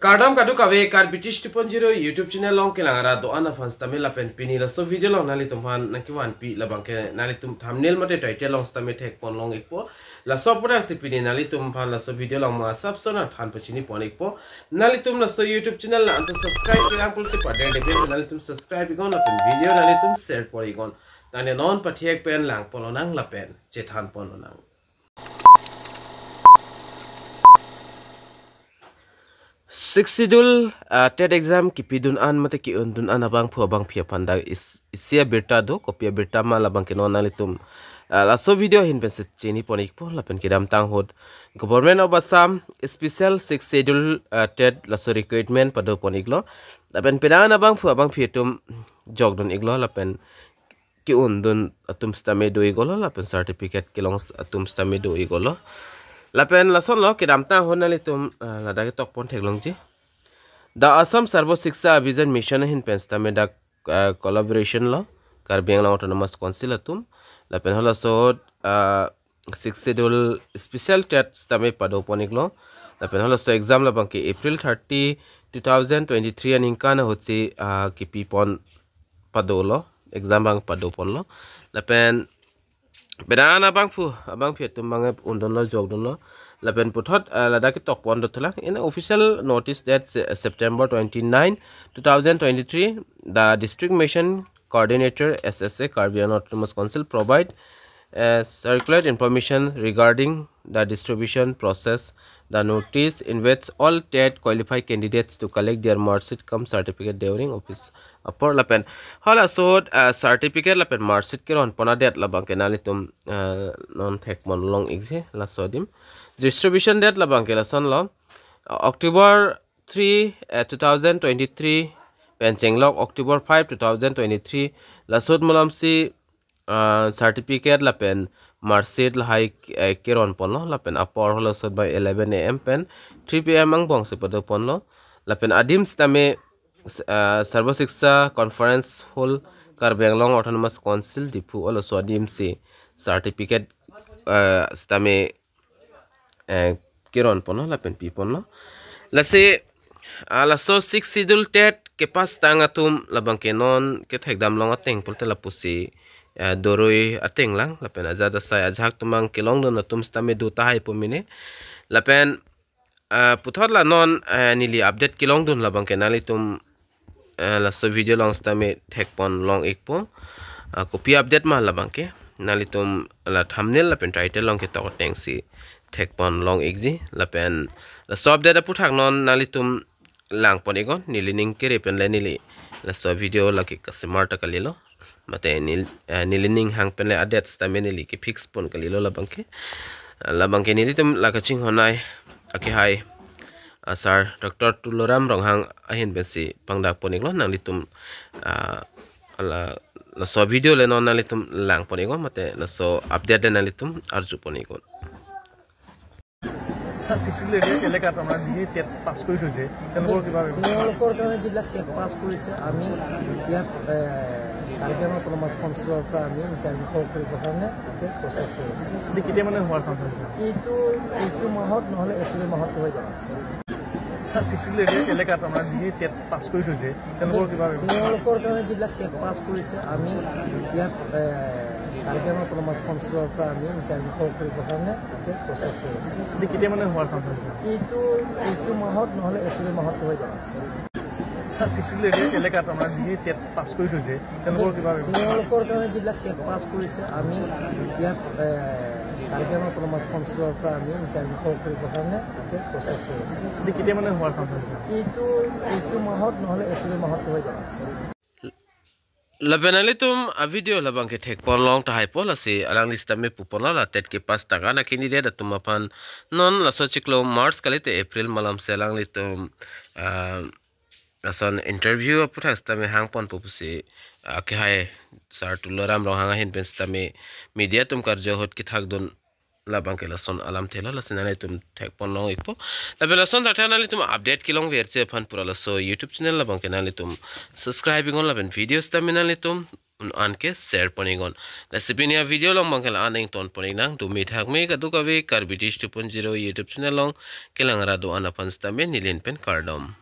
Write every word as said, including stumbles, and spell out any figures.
Kardom kadokave, Karbi Tish two point zero YouTube channel along kelang arat do-an aphan sitame lapen pini laso video along nanglitum aphan nangkevanpi labangke nanglitum thumbnail mate title along sitame thekpon long ikpo. Laso apotsi pini nanglitum aphan laso video along ma asapso nangthan pachini pon ikpo. Nanglitum laso YouTube channel la anta subscribe lang pulote paderde bell nanglitum subscribe iknon lapen video nanglitum share pon iknon. Tangte non pathek pen lang pon lonang lapen chethan pon lonang. Sixth Schedule, ah, TET exam kipidun an mate ki-undun an abangphu abangphi aphan dak is-, isi abirta do, kopi abirta ma labangke non nanglitum, ah, laso video ahin pensi chini pon ikpo lapen kedamtang ahut Government of Assam Special Sixth Schedule, ah, TET laso recruitment pado pon iklo. Lapen penang abangphu abangphi atum jokdun iklo lapen ki-undun atum sitame do iklo lapen certificate kelong atum sitame do iklo. Lapen lasonlo kedamtang ahut nanglitum, ah, ladak ketok pon theklongji. The Assam Sarva Shiksha Abhiyan Mission ahin pen sitame dak, ah, collaboration lo Karbi Anglong Autonomous Council atum. Lapen halaso ahut, ah, Sixth Schedule Special TET sitame pado pon iklo. Lapen halaso exam labangke April thirty, two thousand twenty-three aningkan ahutsi, ah, kipi pon padolo, exam abang pado ponlo. Lapen penang abangphu abangphi atum abang undunlo jokdunlo. Lapen puthot, ah, ladak ketok pon dothulang. In official notice dated Se-, September twenty-nine, two thousand twenty-three, the District Mission Coordinator, S S A, Karbi Anglong Autonomous Council provide, uh, circulate information regarding the distribution process. The notice invites all TET qualified candidates to collect their mark sheet cum certificate during office hour lapen halaso ahut, ah, certificate lapen mark sheet keron pon adet labangke nanglitum, ah, non thekpon long ikji laso adim. Distribution date labangke lasonlo, ah, October three, eh, two thousand twenty-three pen chenglok October five, two thousand twenty-three, laso ahut malomsi, ah, certificate lapen mark sheet lahai, eh, keron ponlo lapen apor halaso ahut bai eleven A M pen three P M angbongsi pado ponlo. Lapen adim sitame, ah, Sarva Shiksha Conference Hall, Karbi Anglong Autonomous Council, Diphu, halaso adimsi certificate, ah, sitame, eh, keron ponlo lapen pi ponlo. Lasi, ah, laso Sixth Schedule TET kepass tang atum labangke non kethekdam long ateng pulote lapusi, ah, doroi ateng lang lapen ajat asai ajahak atum abang kelongdun atum sitame do tahai pu mene. Lapen, ah, puthot la non, ah, neli update kelongdun labangke nanglitum, ah, laso video along sitame thekpon long ikpo. Ah, kopi update ma labangke nanglitum la thumbnail lapen title along ketok atengsi thekpon long ikji. Lapen laso update aputhak non nanglitum lang pon iknon, neli ning kere pen le neli laso video lake kasemar ta kalilo. Mate nel-, eh, neli ning hang pen le adet sitame neli ke fix pon kalilo labangke. Ah, labangke nelitum la kachinghon ai akehai, ah, Sir Doctor Tuliram Ronghang ahin pensi pangdak pon iklo, nanglitum, ah, la, laso video le non nanglitum lang pon iknon mate laso update le nanglitum arju pon iknon. Sixth Schedule area এলেকাত আমাৰ যিখিনি TET pass কৰি থৈছে, তেওঁলোকৰ কিবা তেওঁলোকৰ কাৰণে যিবিলাক টেট পাছ কৰিছে, আমি ইয়াত, এ, কাৰ্বি আংলং অট'নমাছ কাউন্সিলৰ পৰা আমি ইণ্টাৰভিউ কল কৰিবৰ কাৰণে তাতে প্ৰচেছ কৰি আছোঁ। এতিয়া কেতিয়া মানে হোৱাৰ চান্স আছে? এইটো, এইটো মাহত নহ'লে এপ্ৰিল মাহত হৈ যাব। Sixth Schedule এৰিয়া এলেকাত আমাৰ যিখিনি টেট পাছ কৰি থৈছে, তেওঁলোকৰ কিবা তেওঁলোকৰ কাৰণে যিবিলাক টেট পাছ কৰিছে, আমি ইয়াত, এ, কাৰ্বি আংলং অট'নমাছ কাউন্সিলৰ পৰা আমি ইণ্টাৰভিউ কল কৰিবৰ কাৰণে তাতে প্ৰচেছ কৰি আছোঁ। এতিয়া কেতিয়া মানে হোৱাৰ চান্স আছে? এইটো, এইটো মাহত নহ'লে এপ্ৰিল মাহত হৈ যাব। Sixth Schedule এৰিয়া এলেকাত আমাৰ যিখিনি টেট পাছ কৰি থৈছে, তেওঁলোকৰ কিবা তেওঁলোকৰ কাৰণে যিবিলাক টেট পাছ কৰিছে, আমি ইয়াত, এ, কাৰ্বি আংলং অট'নমাছ কাউন্সিলৰ পৰা আমি ইণ্টাৰভিউ কল কৰিবৰ কাৰণে তাতে প্ৰচেছ কৰি আছোঁ। এতিয়া কেতিয়া মানে হোৱাৰ চান্স আছে? এইটো, এইটো মাহত নহ'লে এপ্ৰিল মাহত হৈ যাব। Lapen nanglitum a video labangke thekpon long tahai po, lasi alangli sitame pu ponlo la tet kepass tang an a candidate atum aphan non laso chiklo March kalite April malomsi alanglitum, ah, lason interview aputhak sitame hang ponpo pusi, ah, akehai Sir Tuliram Ronghang ahin pen sitame media atum karju ahut kethakdun labangke lason alamthelo, lasi nanglitum thekpon long ikpo. Lapen lason thakthak nanglitum update kelongverji aphan pura laso YouTube channel labangke nanglitum subscribe iknon lapen video sitame nanglitum un-an ke share pon iknon. Lasi pini a-video along abang ke la-an ington pon iknang. Dumi thakme kadokave Karbi Tish two point zero YouTube channel along kelang ra do-an aphan sitame neli pen kardom.